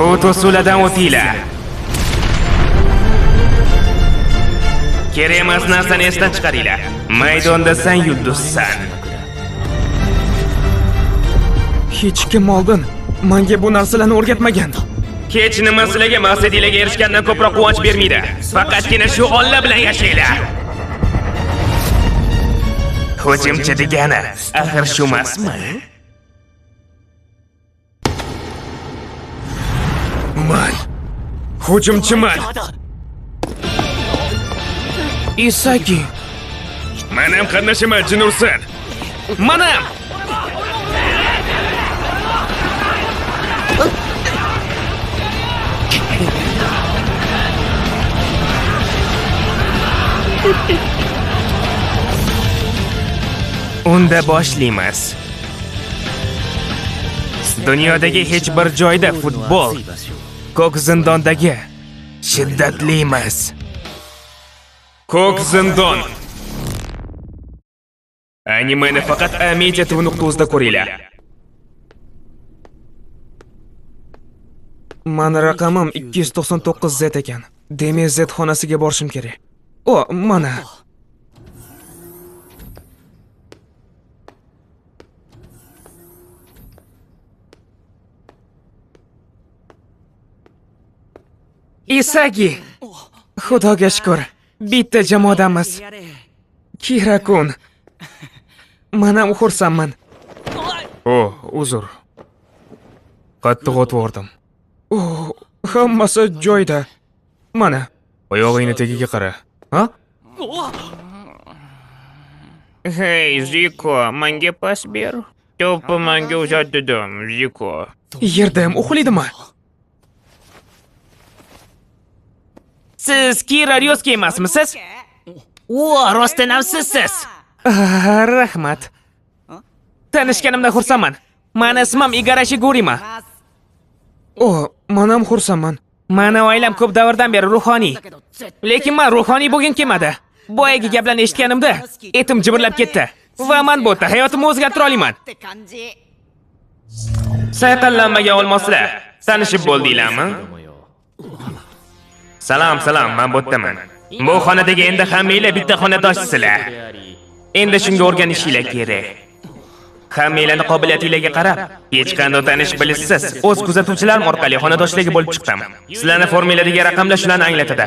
Bu to'suvlardan o'tinglar. Kerak emas narsani esdan chiqaringlar. Maydonda sen yulduzsan. Hech kim oldin menga bu narsalarni o'rgatmagan. Hech nima sizlarga maqsadinglarga erishgandan ko'proq quvonch bermaydi. Faqatgina shu Olloh bilan yashanglar. Hujumchi degani axir shu emasmi? Man hujumchiman. Isaki. Men ham qatnashaman, Jinursan. Manam. Unda boshlaymiz. Dunyodagi hech bir joyda futbol ko'k zindondagi shiddatli emas. Ko'k zindon. Animeni faqat Amedia TV.uz'da ko'ringlar. Mani raqamim 299 Z ekan. Demak, Z xonasiga borishim kerak. O, mana. Isagi. Xudoga shukr, bitta jamoadamiz. Kira-kun. Men ham xursandman. O, uzr. Qattiq o'tvordim. O, hammasi joyida. Mana. Oyog'ingni tagiga qara. Ha? Hey, Ziko, menga pas ber. To'pni menga uzat dedim, Ziko. Yerda ham uxlaydimi? Siz Kira Ryosuke emasmisiz? O, rostdan ham sizsiz. Rahmat. Tanishganimdan xursandman. Mani ismim Igarashi Gurima. O, men ham xursandman. Mani oilam ko'p davrdan beri ruhoniy. Lekin men ruhoniy bo'lgim kelmadi. Boyagi gaplarni eshitganimda etim jimirlab ketdi. Va men bu yerda hayotimni o'zgartira olaman. Sayqallanmagan olmoslar, tanishib bo'ldinglarmi? Salom, salom, men bu yerdaman. Bu xonadagi endi hammanglar bitta xonadoshisizlar. Endi shunga o'rganishinglar kerak. Hammanglarning qobiliyatinglarga qarab, hech qanday tanish bilishsiz, o'z kuzatuvchilarim orqali xonadoshligi bo'lib chiqdim. Sizlarning formulalardagi raqamlar shularni anglatadi.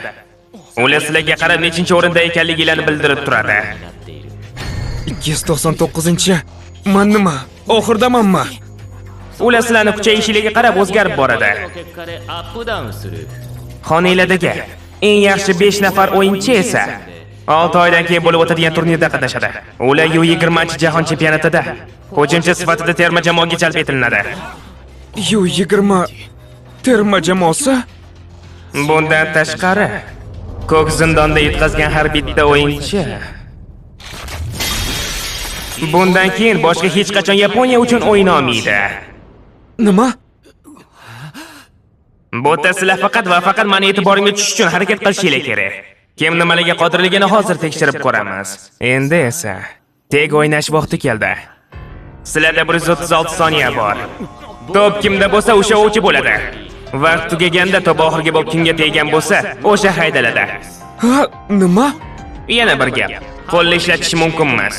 Ular sizlarga qarab nechinchi o'rinda ekanliginglarni bildirib turadi. 299-chi. Men nima? Oxirdamanmi? Ular sizlarni kuchayishingiga qarab o'zgarib boradi. Xonanglardagi eng yaxshi 5 nafar o'yinchi esa 6 oydan keyin bo'lib o'tadigan turnirda qatnashadi. Ular U20 jahon chempionatida hujumchi sifatida terma jamoaga jalb etiladi. U20 terma jamoasi? Bundan tashqari, ko'k zindonda yutqazgan har bitta o'yinchi bundan keyin boshqa hech qachon Yaponiya uchun o'ynamaydi. Nima? Bu yerda sizlar faqat va faqat meni e'tiborimga tushish uchun harakat qilishinglar kerak. Kim nimalarga qodirligini hozir tekshirib ko'ramiz. Endi esa tek o'ynash vaqti keldi. Sizlarda 136 soniya bor. To'p kimda bo'lsa o'sha ovchi bo'ladi. Vaqt tugaganda to'p oxirgi bo'lib kimga tegan bo'lsa, o'sha haydaladi. Ha, nima? Yana bir gap. Qo'lni ishlatish mumkin emas.